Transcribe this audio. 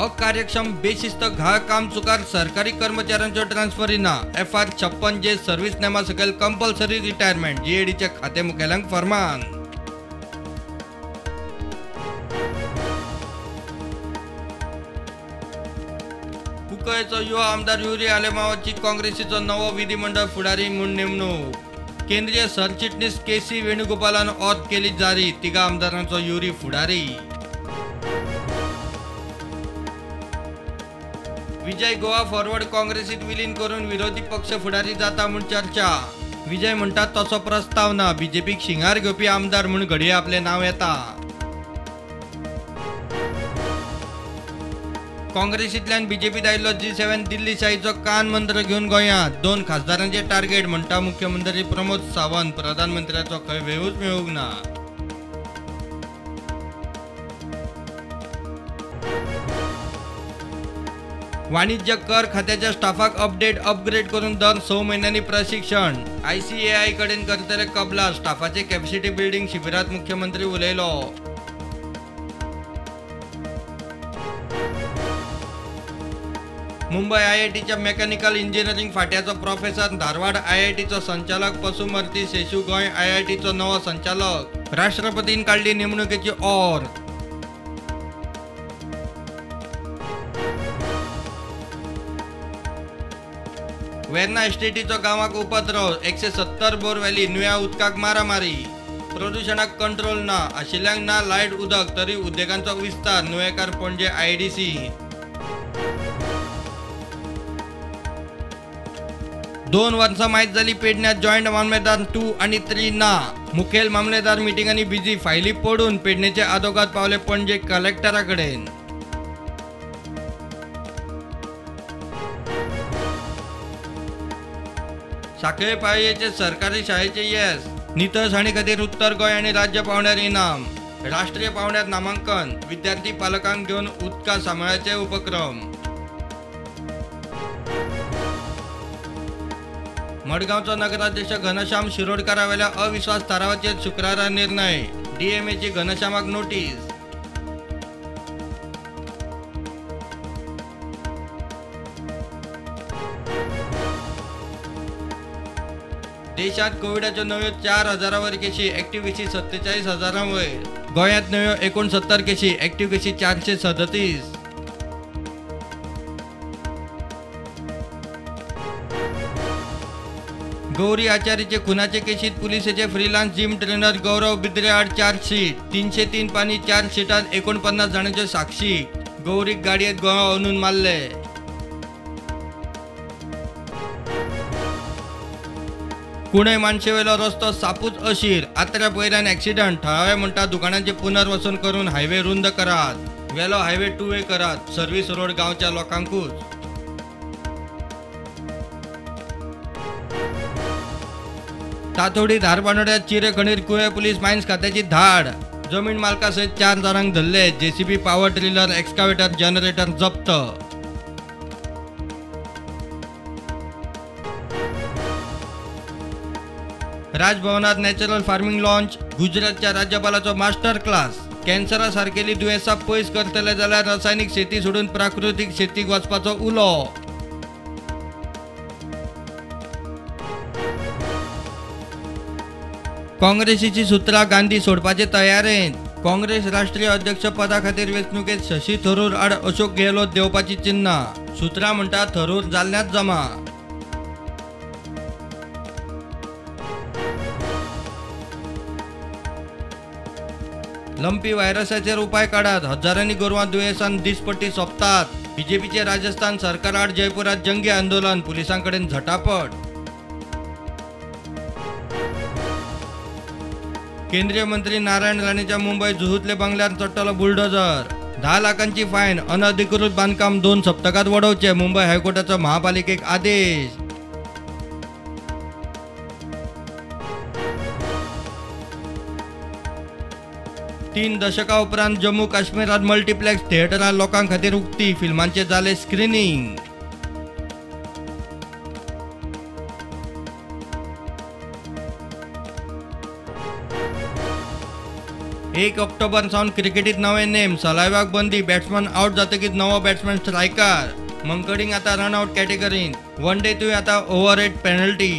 अकार्यक्षम बेशिस्त घाळ काम चुकार सरकारी कर्मचाऱ्यांच्यो ट्रान्सफरी ना. FR 56 जे सर्व्हिस नेमा सकयल कंपल्सरी रिटायरमेंट जीएडीच्या खाते मुखेल्यांक फरमान. कुंकळेचो युवा आमदार युरी आलेमावाची काँग्रेसीचो नवो विधिमंडळ फुडारी म्हूण नेमणूक. केंद्रीय सरचिटणीस के.सी. वेणुगोपालान ऑत केली जारी. तिगा आमदारांचो युरी फुडारी. विजय गोवा फॉरवर्ड काँग्रेसीत विलीन करून विरोधी पक्ष फुडारी जाता म्हूण चर्चा. विजय म्हणटात तसो प्रस्ताव ना. बीजेपीक शिंगार घेवपी आमदार म्हूण घडये आपलें नांव येता. काँग्रेसींतल्यान बीजेपीत आयिल्लो G7 दिल्ली शाहीचो कान मंत्र घेवन गोंयांत 2 खासदारांचे टार्गेट म्हणटा मुख्यमंत्री प्रमोद सावंत. प्रधानमंत्र्याचो खंय वेळूच मेळूंक ना. वाणिज्य कर खात्याच्या स्टाफाक अपडेट अपग्रेड करून दर 6 म्हयन्यांनी प्रशिक्षण. ICAI कडेन करतले कबलात. स्टाफाचे कॅपॅसिटी बिल्डिंग शिबिरात मुख्यमंत्री उलयलो. मुंबय IITच्या मेकॅनिकल इंजिनिअरिंग फाट्याचो प्रोफेसर धारवाड IITचो संचालक पसुमर्ती शेशू गोंय IITचो नवो संचालक. राष्ट्रपतीन काडली नेमणुकेची ऑर. वेर्ना एस्टेटीचो गांवाक उपद्रव. 170 बोरवेली नुया उदकाक मारामारी. प्रदूषणाक कंट्रोल ना. आशिल्ल्यांक ना लायट उदक तरी उद्देगांचो विस्तार. नुवेकार पणजे IDC. 2 वर्सां मायत जाली पेडण्यात जॉयंट मामलेदार 2 आनी 3 ना. मुखेल मामलेदार मिटिंगांनी बिजी. फायली पडून पेडणेचे आदोगाद पावले पणजे कलेक्टरा कडेन. साखळे पाळयेचे सरकारी शाळेचे येस. नितळसाणी खातीर उत्तर गोंय आनी राज्य पावंड्यार इनाम. राष्ट्रीय पावंड्यार नामांकन. विद्यार्थी पालकांक घेवन उदका सांबाळाचे उपक्रम. मडगांवचो नगराध्यक्ष घनश्याम शिरोडकारावेल्या अविश्वास थारावाचेर शुक्रारा निर्णय. DMAची घनश्यामाक नोटीस. देशात कोविडाच्यो नव्यो 4000 वयर केशी. एक्टिव्ह केशी 47,000 वयर. गोंयांत नव्यो 69 केशी. एक्टिव्ह केशी 437. गौरी आचारीचे खुनाचे केशीत पुलिसेचे freelance gym trainer Gaurav Bidre आड चार्जशीट. 303 पानी चार्जशीटात 49 जाणांच्यो साक्षी. गौरीक गाडयेत गोवा अंदून मारले. कुणे मानशेवेलो रस्तो सापूच अशीर. आत्र्या पयल्यान एक्सिडंट. थळावे म्हणटा दुकानांचे पुनर्वसन करून हायवे रुंद करात. वेलो हायवे 2 वे करात. सर्व्हिस रोड गांवच्या लोकांकूच. तातोडी धारबांदोड्यात चिरे खणीर कुळे पुलीस मायन्स खात्याची धाड. जमीन मालकासयत 4 जाणांक धरले. JCB power tiller excavator generator जप्त. राजभवनात नॅचरल फार्मिंग लॉन्च. गुजरातच्या राज्यपालाचो मास्टर क्लास. कॅन्सरा सारकेली दुयेंसां पयस करतले जाल्यार रासायनिक शेती सोडून प्राकृतीक शेतीक वचपाचो उलो. काँग्रेसीची सुत्रां गांधी सोडपाचे तयारेंत. काँग्रेस राष्ट्रीय अध्यक्ष पदा खातीर वेंचणुकेत शशी थरूर आड अशोक गेहलोत देवपाची चिन्हां. सुत्रां म्हणटात थरूर जाल्ल्यांत जमा. लंपी व्हायरसाचेर उपाय काडात. हजारांनी गोरवां दुयेंसान दिसपट्टी सोंपतात. बीजेपीचे राजस्थान सरकार आड जयपुरात जंगी आंदोलन. पुलिसांकडेन झटापट. केंद्रीय मंत्री नारायण राणेच्या मुंबई जुहूतले बंगल्यार चडटलो बुलडोजर. 10 लाखांची फायन. अनधिकृत बांधकाम 2 सप्तकात वडोवचे. मुंबई हायकोर्टाचो महापालिकेक आदेश. 3 दशकां उपरांत जम्मू काश्मीरात मल्टिप्लेक्स थिएटरां लोकां खातीर उक्ती. फिल्मांचे जाले स्क्रिनींग. 1 ऑक्टोबर सावन क्रिकेटीत नवे नेम, सलायवाक बंदी, बॅट्समन आउट जातकीच नवो बॅट्समन स्ट्रायकार। मंकडींग आतां रन आउट कॅटेगरीन, वन डे तुय आतां ओवर हेड पेनल्टी।